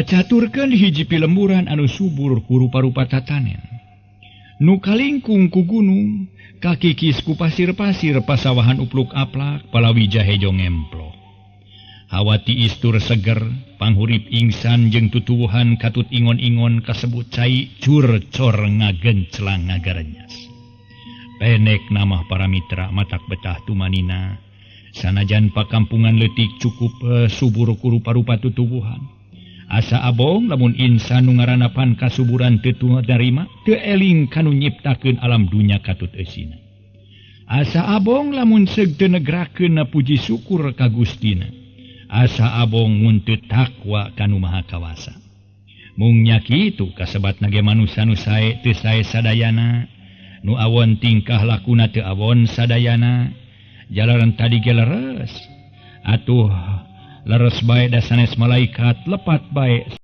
Caturkeun hiji pilemburan anu subur ku rupa-rupa tatanen. Nu kalingkung ku gunung, kakikis ku pasir-pasir pasawahan upluk-aplak palawija hejo ngemploh. Hawa tiis tur seger, panghurip ingsan jeung tutuwuhan katut ingon-ingon kasebut cai curcor ngagenclang ngagarenyas. Pendek nama para mitra matak betah tumanina. Sanajan pakampungan leutik cukup subur ku rupa-rupa tutuwuhan. Asa abong lamun insan nu ngaranna pan kasuburan teu narima teu eling kanu nyiptakeun alam dunya katut eusina. Asa abong lamun seug teu negrakeun puji syukur ka Gustina. Asa abong mun teu takwa kanu Maha Kawasa. Mung nya kitu kasebatna ge manusa nu sae teu sae sadayana, nu awon tingkah lakuna teu awon sadayana. Jalaran tadi ge leres. Atuh leres bae da sanes malaikat lepat bae.